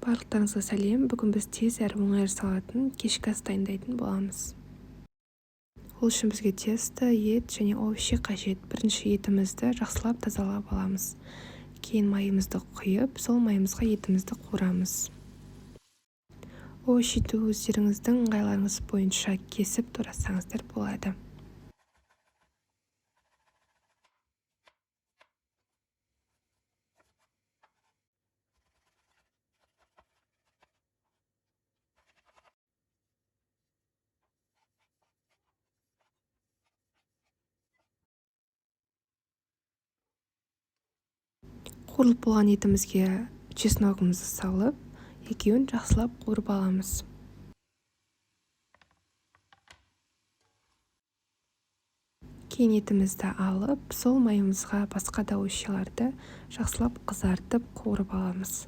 Барлықтарыңызға сәлем! Бүгін біз тез әрі оңай жасалатын кешкі ас дайындайтын боламыз. Ол үшін бізге тесто, ет және овощи қажет. Бірінші етімізді жақсылап тазалап аламыз. Кейін майымызды құйып, сол майымызға етімізді қуырамыз. Овощиді өздеріңіздің ыңғайларыңыз бойынша кесіп турасаңыздар болады. Қуырылып болған етімізге чесногымызды салып, екеуін жақсылап қуырып аламыз. Кейін етімізді алып, сол майымызға басқа да овощиларды жақсылап қызартып, қуырып аламыз.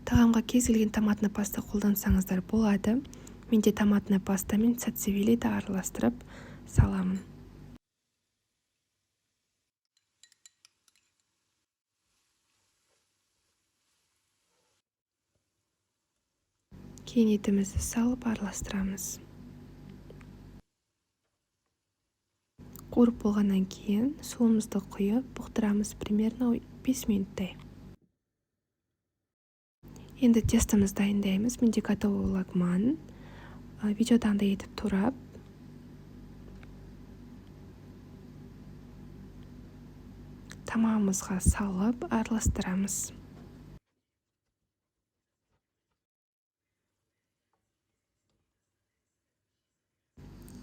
Тағамға кез келген томатный паста қолдансаңыздар болады. Менде томатный паста мен сацебелиді араластырып саламын. Кейін етімізді салып араластырамыз. Қуырып болғаннан кейін суымызды құйып, бұқтырамыз примерно 5 минуттай. Енді тестомызды дайындаймыз. Менде готовый лагман. Видеодағындай етіп турап, тамағымызға салып араластырамыз.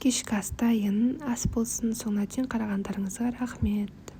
Кешкі ас дайын. Ас болсын. Соңына дейін қарағандарыңызға рахмет.